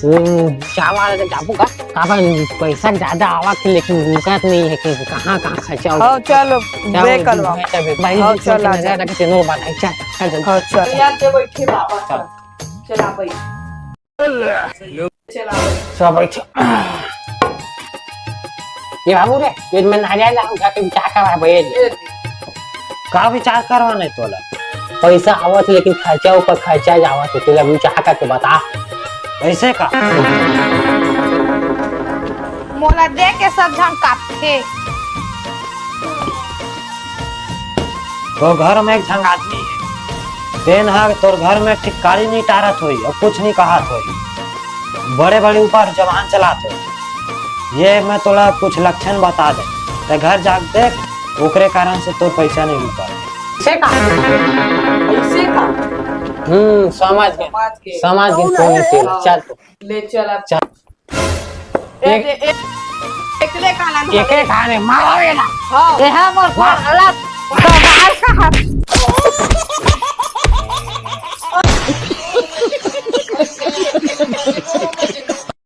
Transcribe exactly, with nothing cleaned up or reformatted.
हम्म, चावल वाला जगह जाबो का? काबर पैसा ज्यादा आवत हे, लेकिन रुकत नहीं है कि कहाँ, कहाँ खर्चा हो। हाँ, चलो, चलो, बे करवा। भाई, हाँ, चल, आ जा। नजर रख, तेनो बात है, चल, चल, चल। हाँ, चल। यार, के बैठे बाबा, चल। चल, आ भाई। चल, आ भाई। सब बैठे। ये बाबू रे, ये मैं नारियल ला उठा के विचार करवा भाई। ये का विचार करवाना है तोला? पैसा आवत, लेकिन खर्चा ऊपर खर्चा जावत है, तेला विचार करके बता। ऐसे का? मोला दे के सब झन कापथे। तो घर में एक झन आदमी है, तेन ह तोर घर में ठीक काली नहीं टारत होई, अब कुछ नहीं कहत होई, बड़े बड़े ऊपर जबान चलात होई। ये मैं तोला कुछ लक्षण बता दे, ते घर जाके देख, ओकरे कारण से तोर पैसा नहीं रुका। ऐसे का? ऐसे का? हम्म, समझ गए। समझ गए। समझ गए, कौन है? चल तो। ले चल अब। चल। ए, एक, ए, ए, एकले काला ना। एके खाने मारो ये ना। हाँ। ये है मोर मार। पागला। कमाल का हाथ।